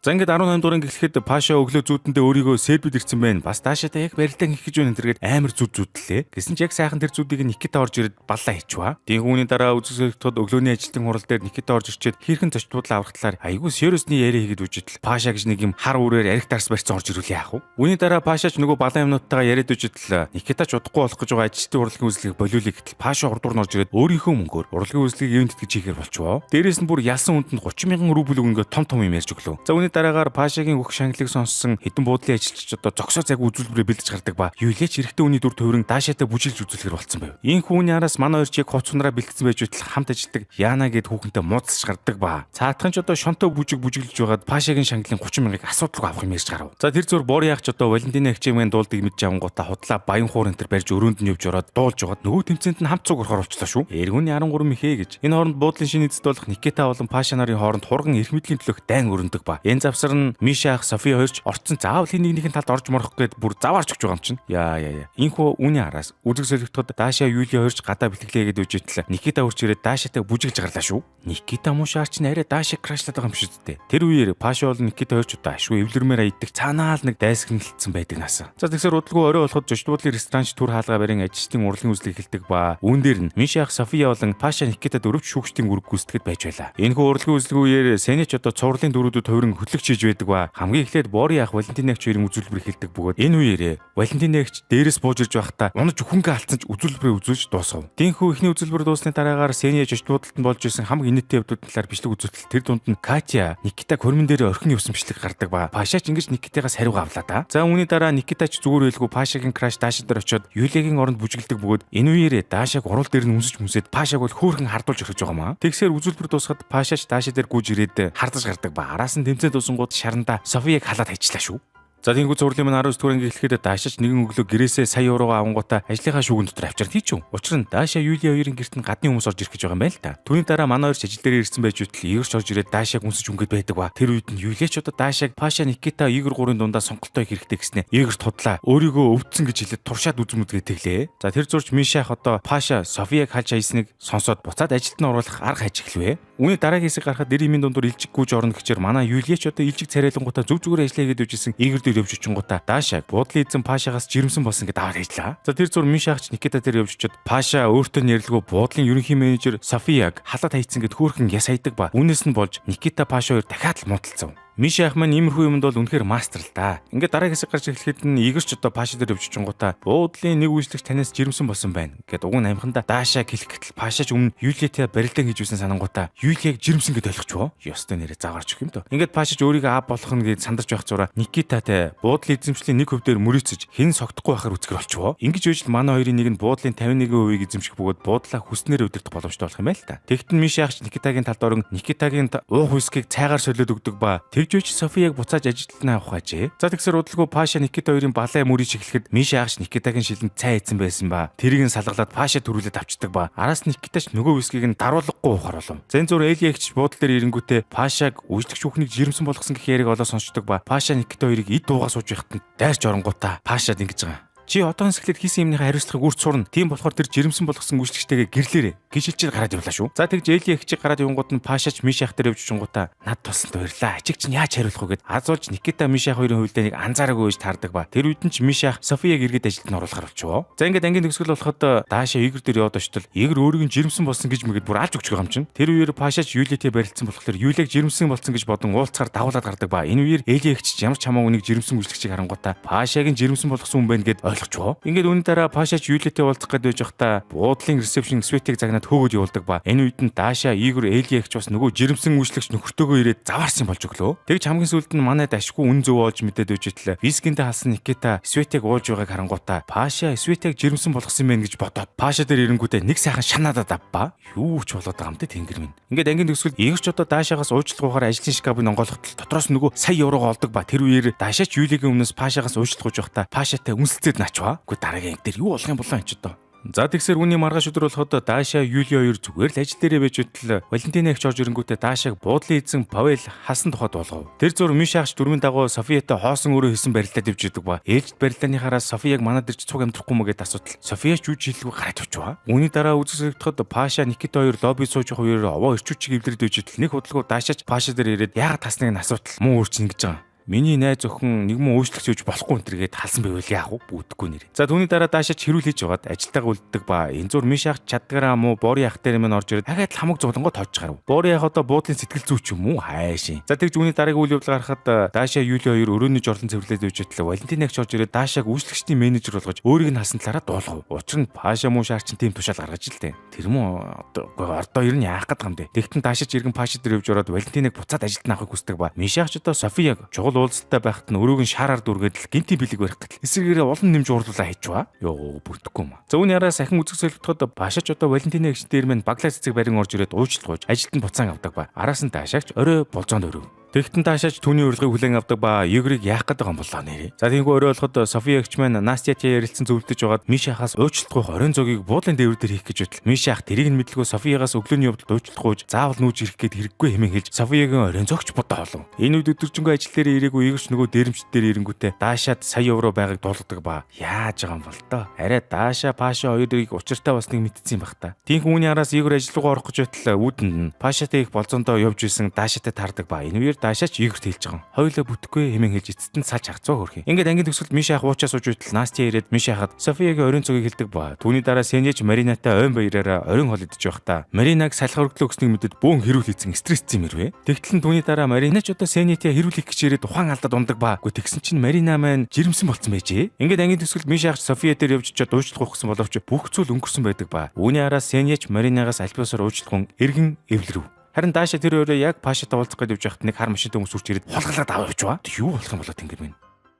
За, ингээд 18 дугаар анги эхлэхэд Паша өглөө зүүдэндээ өөрийгөө Сербид ирсэн байна. Бас Дашатай яг барилдаан хийх гэж байна энэ амар зүд зүдлээ. Гэсэн ч яг сайхан тэр зүдийг Никита орж ирээд баллаа хийчихва. Тийм үүний дараа үзэсгэлэхэд өглөөний ажилтны хурал дээр Никита орж ирчээд хэрхэн зочид буудлаа аврах талаар айгүй serious ны яриа хийгээд үжидэл Паша гэж нэг юм хар үрээр арх дарс барьсан орж ирүүлээ яах вэ? Үүний дараа Пашач нөгөө балан юмнуудтайгаа яриад үжидэл Никита ч удахгүй болох гэж байгаа ажилтны урлагийн үзлэгийг болиулъя гэтэл Паша урдуур нь орж ирээд өөрийнхөө мөнгөөр урлагийн үзлэгийг ивент тэтгэж хийхээр болчихвоо. Дээрээс нь бүр ялсан хүнд нь 30 мянган рубль өгнө том том юм ярьж өглөө. За, үүний дараагаар Пашагийн өгөх шанглыг сонссон хэдэн буудлын ажилчид одоо зогсоо цаг үзүүлбэрээ бэлдэж гардаг ба Юлиач эрэгтэй хүний дүр төврөн Даашатай бүжилж үзүүлэхэр болцсон байв. Ийхүү үүний араас манай хоёр ч яг хувц сунараа бэлтгэсэн байж байтал хамт ажилладаг Яна гэд хүүхэнтэй муудсаж гардаг ба. Цаатхан ч одоо шонтой бүжиг бүжиглэж байгаад Пашагийн шанглын 30 мянгыг асуудалгүй авах юм ярьж гарав. За, тэр зур Бор яах ч одоо Валентина хчээмэн дуулдыг мэдж авангуудаа худлаа баян хуур энэ төр барьж өрөөнд нь явж ороод дуулж байгаад нөгөө тэмцээнд нь хамт цуг орохоор болчлоо шүү. Эргүүний 13 мэхээ гэж. Энэ хооронд буудлын шинэ эзэд болох Никита болон Паша нарын хооронд хурган эрх мэдлийн төлөх дайн өрнөдөг ба. Энэ завсар нь Миша ах Софи хоёр ч орцсон заавал хин нэгнийх нь талд орж морох гээд бүр заваарч өгч байгаа юм чинь. Яа яа яа. Инхүү үүний араас үзэг солигдоход Даша Юли хоёр ч гадаа бэлтгэлээ гээд үжитэл Никита хурч ирээд Дашатай бүжиглж гарлаа шүү. Никита мушаар чинь арай Даша crush лаад байгаа юм шүү дээ. Тэр үеэр Паша болон Никита хоёр ч удаа ашгүй эвлэрмээр аяддаг цаанаа л нэг дайсагналцсан байдаг наасан. За, тэгсэр удалгүй орой болоход зочдлын ресторанч түр хаалгаа барин ажилчдын урлагийн үзлэг эхэлдэг ба үүн дээр нь Миша ах София болон Паша Никита дөрвч шүүгчдийн үүрэг гүйцэтгэхэд байж байлаа. Энэхүү урлагийн үзлэг үеэр Сенеч одоо цувралын дөрүүдэд хувиран хөтлөгч хийж байдаг ба хамгийн эхлээд Бори ах Валентина эгч хоёрын үзүүлбэр эхэлдэг бөгөөд энэ үеэрээ Валентина эгч дээрээс бууж ирж байхдаа унаж хөнгө алдсан ч үзүүлбэрээ үзүүлж дуусгав. Тийнхүү эхний үзүүлбэр дуусны дараагаар Сеня зочид буудалд нь болж исэн хамаг инээдтэй явдлуудын талаар бичлэг үзүүлтэл тэр дунд нь Катя Никитаг хормон дээр орхин явсан бичлэг гардаг ба Пашач ингэж Никитагаас хариугаа авлаа да. За, үүний дараа Никитач зүгээр байлгүй Пашагийн crush Даша дээр очиод Юлиагийн оронд бүжиглдэг бөгөөд энэ үеэрээ Дашаг урал дээр нь үнсэж мүсээд Пашаг бол хөөхөн хардуулж орхиж байгаа маа. Тэгсээр үзүүлбэр дуусахад Пашач Даша дээр гүйж ирээд хардаж гардаг ба араас нь тэмцээн дуусангууд шаранда Софияг халаад хайчлаа шүү. За, тэнгуү зурлын маань 19 дугаар анги эхлэхэд Дашач нэгэн өглөө гэрээсээ сая еврогоо авангуудаа ажлынхаа шүүгэн дотор авчирна тийч үү. Учир нь Даша Юлия хоёрын гэрт нь гадны хүмүүс орж ирэх гэж байгаа юм байна л та. Түүний дараа манай хоёр ч ажил дээр ирсэн байж үтэл Игорч орж ирээд Дашаг үнсэж үнгээд байдаг ба. Тэр үед нь Юлия ч одоо Дашаг Паша Никита Игор гурын дундаа сонголтоо хийх хэрэгтэй гэснээр Игорт худлаа өөрийгөө өвдсөн гэж хэлээд туршаад үзмүдгээ тэглээ. За, тэр зурч Мишах одоо Паша Софияг халж хайсныг сонсоод буцаад ажилд нь оруулах арга хайж эхлэвэ. Үүний дараагийн хэсэг гарахад 90 имийн дундуур илжиг гүйж орно гэчээр манай Юлия ч одоо илжиг царайлангуудаа зүг зүгээр ажиллая гэдээ үжсэн Игор дээр явж очингуудаа Дашаг буудлын эзэн Пашагаас жирэмсэн болсон гэдээ аваад ажиллаа. За тэр зур Мишагч Никита дээр явж очиод Паша өөртөө нэрлэгүү буудлын ерөнхий менежер Софияг халаад хайцсан гэд хөөрхөн яс хайдаг ба үүнээс нь болж Никита Паша хоёр дахиад л муудалцав. Миша ах маань иймэрхүү юмд бол үнэхээр мастер л да. Ингээд дараагийн хэсэг гарч эхлэхэд нь Игорч одоо Паша дээр явж очингуудаа буудлын нэг үйлчлэгч танаас жирэмсэн болсон байна гэд уг нь амхандаа Даша хэлэх гэтэл Пашач өмнө Юлиатай барилдаан хийж байсан санангуудаа Юлиаг жирэмсэн гэд ойлгочихвоо. Ёстой нэрээ заваарч өгөх юм дөө. Ингээд Пашач өөрийгөө аа болох нь гэд сандарч байх зураа Никитатай буудлын эзэмшлийн 1% дээр мөрийцөж хэн согтохгүй байхаар үцгэр болчихвоо. Ингэж байж л манай хоёрын нэг нь буудлын 51%-ийг эзэмших бөгөөд буудлаа хүснээр удирдах боломжтой болох юм байл та. Тэгтэн Миша ахч Никитагийн талд орон Никитагийн уух вискиг цайгаар солиод өгдөг ба тэгж үуч Софияг буцааж ажилд нь авах ажээ. За тэгсэр удалгүй Паша Никита хоёрын балай мөрийч эхлэхэд Миша аагч Никитагийн шилэнд цай эзэн байсан ба тэрийг нь салгалаад Паша төрүүлээд авчдаг ба араас Никитач нөгөө вискиг нь даруулахгүй уухаар болов. Зэн зур Эли эгч буудал дээр ирэнгүүтээ Пашаг үйлчлэгч хүүхнийг жирэмсэн болгосон гэх яриг олоо сонсчдаг ба Паша Никита хоёрыг эд дуугаа сууж байхад нь дайрч оронгуудаа Пашад ингэж байгаа. Чи одоон эхлээд хийсэн юмныхаа хариуцлагыг үрт сурна. Тийм болохоор тэр жирэмсэн болгосон үйлчлэгчтэйгээ гэрлээрэ гэж хэлчихэд гараад явлаа шүү. За тэгж Эли эгчийг гараад явангууд нь Пашач Мишах дээр явж очингуудаа над тусалд баярлаа. Ачиг чинь яаж хариулах вэ гэд азуулж Никита Мишах хоёрын хувьд нэг анзаараагүй байж таардаг ба. Тэр үед нь ч Мишах Софияг эргээд ажилд нь оруулахар болчихвоо. За ингээд ангийн төгсгөл болоход Даша Игор дээр яваад очтол Игор өөрийг нь жирэмсэн болсон гэж мэгэд бүр алж өгч байгаа юм чинь. Тэр үеэр Пашач Юлитэй барилцсан болохоор Юлиг жирэмсэн болсон гэж бодон уулзахаар дагуулад гардаг ба. Энэ үеэр Эли эгч ямар ч хамаагүй нэг жирэмсэн үйлчлэгчийг харангуутаа Пашаг нь жирэмсэн болгосон хүн байна гэд ойлгочихвоо. Ингээд үүний дараа Пашач Юлитэй уулзах гээд байж байхдаа буудлын ресепшн Светийг загнаад хөөгөөд явуулдаг ба. Энэ үед нь Даша, Игор, Эли эгч бас нөгөө жирэмсэн үйлчлэгч нөхөртөөгөө ирээд заваарсан болж өглөө. Тэгж хамгийн сүүлд нь манайд ашгүй үн зөв олж мэдээд байж итлээ. Вискиндээ халсан Никита Светийг ууж байгааг харангуутаа Паша Светийг жирэмсэн болгосон юм байна гэж бодоод Паша дээр ирэнгүүтээ нэг сайхан шанаадад авба. Юу ч болоод байгаа юм те тэнгэр минь. Ингээд ангийн төгсгөл Игорч одоо Дашагаас уучлах ухаар ажлын шкафыг онгойлгоход дотроос нөгөө сая еврогоо олдог ба. Тэр үеэр Дашач Юлигийн өмнөөс Пашагаас уучлах гуйж байхдаа Пашатай үнсэлцээд наачваа. Үгүй дараагийн анги дээр юу болох юм болоо энэ ч одоо. За тэгсэр үүний маргааш өдөр болоход Даша, Юли хоёр зүгээр л ажил дээрээ байж үтэл Валентина эгч орж ирэнгүүтээ Дашаг буудлын эзэн Павел халсан тухайд болгов. Тэр зур Миша агч дөрмийн дагуу Софиятай хоосон өөрөө хийсэн барилдаад явж идэг ба. Ээлжид барилдааныхаараа Софияг манад ирж цуг амьдрахгүй мө гэдээ асуудал. София ч юу ч хэлгүй гараад явчихва. Үүний дараа үзэсгэлэхэд Паша, Никита хоёр лобби сууж явах үеэр овоо ирчүүчийг эвлэрд байж үтэл нэг худалгүй Дашач Паша дээр ирээд яагаад тасныг нь асуудал муу өөрчнө гэж байгаа. Миний найз охин нэг мөн уучлах зүйж болохгүй энэ төргээд халсан байвал яах вэ? Бүтэхгүй нэр. За түүний дараа Дашач хэрүүл хийж байгаад ажилтайгаа үлддэг ба. Энэ зур Мишах чадгараа муу Бори ах дээр минь орж ирээд ахаад л хамаг зуглангоо тоож гарав. Бори ах одоо буудлын сэтгэл зүйч юм уу? Хайшин. За тэгж үүний дараагийн үйл явдал гарахад Даша Юли хоёр өрөөний жорлон цэвэрлээд байж байтал Валентинаг ч орж ирээд Дашаг үйлчлэгчдийн менежер болгож өөрийг нь хасан талаараа дуулгав. Учир нь Паша муу шаарчин тийм тушаал гаргаж ил дээ. Тэр мүү одоо ер нь яах гээд байгаа юм бэ? Тэгтэн Дашач иргэн Паша дээр явж ороод Валентинаг буцаад ажилд нь авахыг хүсдэг ба. Мишах ч одоо Софияг чухал уулзалттай байхад нь өрөөг нь шаараар дүргээд л гинтийн бэлэг барих гэтэл эсрэгээрээ улам нэмж уурлуулаа хийчихва. Йоо бүрдэхгүй юм. За үүний араас ахин үзэг солигдоход Пашач одоо Валентина эгч дээр минь баглаа цэцэг барин орж ирээд уучлах гуйж ажилд нь буцаан авдаг ба. Араас нь Дашагч орой болзоонд өрөв. Тэгтэн таашаач түүний урилгыг хүлээн авдаг ба Игорийг яах гээд байгаа юм болоо нэрээ. За тиймгүй орой болоход София эгч маань Настятай ярилцсан зөвлөдөж байгаад Мишахаас уучлалт гуйх оройн зогийг буудлын дээвэр дээр хийх гэж байтал Миша ах тэрийг нь мэдлгүй Софиягаас өглөөний явдалд уучлалт гуйж заавал нүүж ирэх гээд хэрэггүй хэмээн хэлж Софиягийн оройн зогч бодоо олов. Энэ үед өдөржингөө ажил дээр ирээгүй Игорч нөгөө дээрэмчд дээр ирэнгүүтээ Даашаад сая евро байгааг дуулгадаг ба яаж байгаа юм бол доо. Арай Даша Паша хоёрыг учиртай болсныг мэдсэн юм бах та. Тинх үүний араас Игор ажил руугаа орох гэж байтал үүдэнд нь Пашатай их болзондоо явж исэн Дашатай таардаг ба. Энэ үеэр Дашаач Игорт хэлж байгаа. Хоёулаа бүтэхгүй хэмээн хэлж эцэст нь салж хагцаа хөрхий. Ингээд ангийн төгсгөлд Миша ах уучаа сууж байтал Настя ирээд Миша хахад Софиягийн оройн цогийг хэлдэг ба. Түүний дараа Сенеж Маринатай ойн баяраараа оройн хоол идэж байхдаа Маринаг салхи өргөлөө өгснийг мэдээд бөөн хэрүүл хийцэн стрессцэн юм ирвэ. Тэгтэл нь түүний дараа Марина ч одоо Сенетэй хэрүүл хийх гэж ирээд ухаан алдаад ундаг ба. Гэхдээ тэгсэн чинь Марина маань жирэмсэн болцсон байжээ. Ингээд ангийн төгсгөлд Миша ах София дээр явж очиод уучлах гэсэн боловч бүх зүйл өнгөрсөн байдаг ба. Үүний араас Сенеж Маринагаас аль биесээр уучлахун эргэн эвлэрв. Харин Даша тэр өрөө яг Пашатай уулзах гээд явж байхад нэг хар машинтай хүмүүс үрч ирээд хулгалаад аваа явчихва. Юу болох юм болоо тэнгэр минь.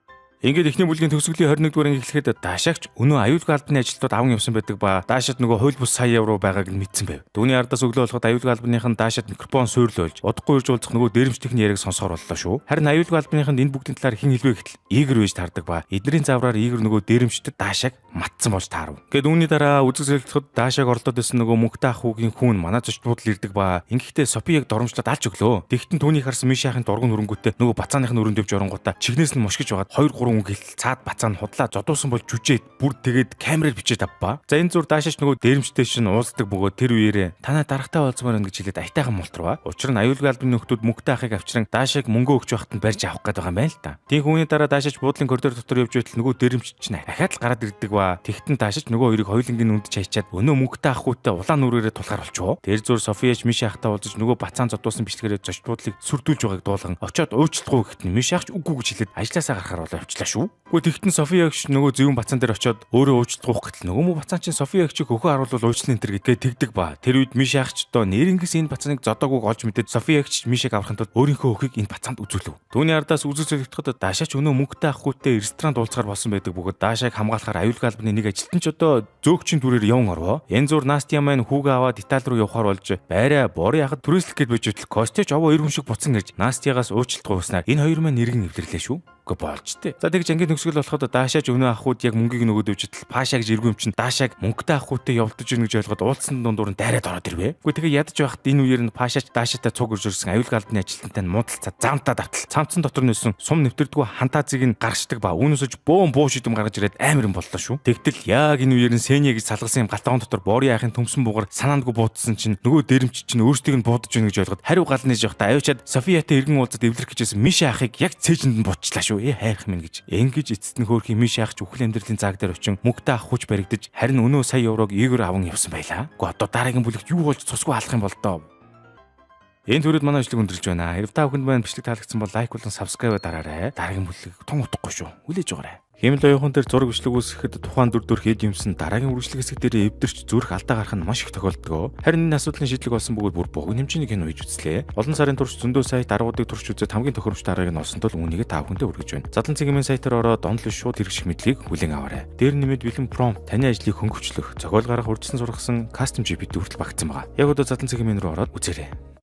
Ингээд эхний бүлгийн төгсгөлийн 21 дугаар анги эхлэхэд Дашагч өнөө аюулгүй албаны ажилтнууд аван явсан байдаг ба Дашад нөгөө хууль бус сая евро байгааг нь мэдсэн байв. Түүний ардаас өглөө болоход аюулгүй албаных нь Дашад микрофон суйрлуулж удахгүй ирж уулзах нөгөө дээрэмчдийн яриаг сонсохоор боллоо шүү. Харин аюулгүй албаных нь энэ бүгдийн талаар хэн хэлвэ гэтэл Игор байж таардаг ба эднэрийн завраар Игор нөгөө дээрэмчдэд Дашаг матсан болж таарв. Ингээд үүний дараа үзэг солигдоход Дашаг орлоод исэн нөгөө мөнгөтэй ах хүүгийн хүн манай зочд буудал ирдэг ба ингэхдээ Софияг доромжлоод алж өглөө. Тэгтэн түүнийг харсан Мишахын дурган хөрөнгөтэй нөгөө бацааных нь өрөөнд явж оронгуудаа чихнээс нь мушгиж байгаад 2 3 3 үг хэлтэл цаад бацаа нь худлаа зодуусан бол жүжээд бүр тэгээд камераар бичээд авбаа. За, энэ зур Даашаач нөгөө дээрэмчтэй шин уулздаг бөгөөд тэр үеэрээ танай дарагтай уулзмаар байна гэж хэлээд аятайхан мултрав. Учир нь аюулгүй албаны нөхдүүд мөнгөтэй ахыг авчран Даашааг мөнгө өгч байхад нь барьж авах гээд байгаа юм байна л та. Тийм үүний дараа Даашаач буудлын коридор дотор явж байтал нөгөө дээрэмч чинь ахаад л гараад ирдэг ба. Тэгтэн Даашаач нөгөө хоёрыг хоёулангийн нүнд чайчаад өнөө мөнгөтэй ах хүүтэй улаан нүрээрээ тулахаар болчихоо. Тэр зур Софияч Миша ахтай уулзаж нөгөө бацаан зодуусан бичлэгээрээ зочд буудлыг сүрдүүлж байгааг дуулган очиод уучлахгүй гэхэд нь Миша ах ч үгүй гэж хэлээд ажилласаа гарахаар болоо явчлаа шүү. Үгүй, тэгтэн София агш нөгөө зөвүүн бацаан дээр очиод өөрөө уучлах гэтэл нөгөө мө бацаан чинь София агчийг хөхөө харуулвал уучлан энэ төр гэдгээ тэгдэг ба. Тэр үед Миша агч одоо нэрнгээс энэ бацааныг зодоогүйг олж мэдээд София агч Мишаг аврахын тулд өөрийнхөө хөхийг энэ бацаанд үзүүлв. Түүний ардаас үзэл солигдоход Дашаач өнөө мөнгөтэй ах хүүтэй ресторанд уулзахаар болсон байдаг бөгөөд Дашааг хамгаалахаар аюулгүй албаны нэг ажилтан ч одоо зөөгчийн түрээр явн орвоо. Энэ зур Настя маань хүүгээ аваад Итали руу явахаар болж байраа Бори ахад түрээслэх гээд байж байтал Костяч овоо эр хүн шиг буцан ирж Настягаас уучлалт гуйснаар энэ хоёр маань нэргэн эвлэрлээ шүү. Үгүй болж тээ. За, тэгж ангийн төгсгөл болоход Даашаач өнөө ах үүд яг мөнгийг нөгөөд өвчтөл Паша гэж эргүү юм чинь Даашааг мөнгөтэй ах хүүтэй явуулдаж гэнэ гэж ойлгоод уулзсан дундуур нь дайраад ороод ирвэ. Үгүй, тэгээ ядаж байхад энэ үеэр нь Пашаач Даашаатай цуг ирж ирсэн аюулгүй албаны ажилтнтай нь муудалцаа заамтаа давтал цамцсан дотор нөсөн сум нэвтэрдгүү хантаазыг нь гаргацдаг ба үүнээс ч бөөн буу шидэм гаргаж ирээд амар юм боллоо шүү. Тэгтэл яг энэ үеэр нь Сеня гэж салгасан юм галтгоон дотор Бори ахын төмсөн буугаар санаандгүй буудсан чинь нөгөө дэрэмч чинь өөрсдийг нь буудаж гэнэ гэж ойлгоод хариу гал нээж явахдаа аюучаад Софиятай эргэн уулзаад эвлэрэх гэжсэн Миша ахыг яг цээжинд нь буутчлаа шүү. Ээ, хайрх минь гэж. Ингэж эцэст нь хөөрхий Миша ах ч үхэл амьдралын зааг дээр очин мөнгөтэй ах хүч баригдаж, харин өнөө сая еврог Игор аван явсан байлаа. Гэхдээ одоо дараагийн бүлэгт юу болж цусгүй алах юм бол доо. Энэ түрүүд манай бичлэг өндөрлж байна. Хэрв та бүхэнд маань бичлэг таалагдсан бол like болон subscribe дараарай. Дараагийн бүлэг тун утгагүй шүү. Хүлээж аваарай. Хиймэл оюухан дээр зураг бичлэг үүсгэхэд тухайн дүр төрх хэд юмсан дараагийн үргэлжлэх хэсэг дээр эвдэрч зүрх алдаа гарах нь маш их тохиолддог. Харин энэ асуудлын шийдлэг болсон бөгөөд бүр богино хэмжээний кино хийж үзлээ. Олон сарын турш зөндөө сайт аргуудыг турш үзээд хамгийн тохиромжтой аргыг нь олсон тул үүнийг та бүхэндээ хүргэж байна. Задлан цэгийн сайтаар ороод онлайн шууд хэрэгжих мэдлэгийг хүлээн аваарай. Дээр нэмээд бэлэн prompt, таны ажлыг хөнгөвчлөх, зохиол гаргах, урьдчилан сургасан custom GPT хүртэл багтсан байгаа. Яг одоо задлан цэгийн рүү ороод үзээрэй.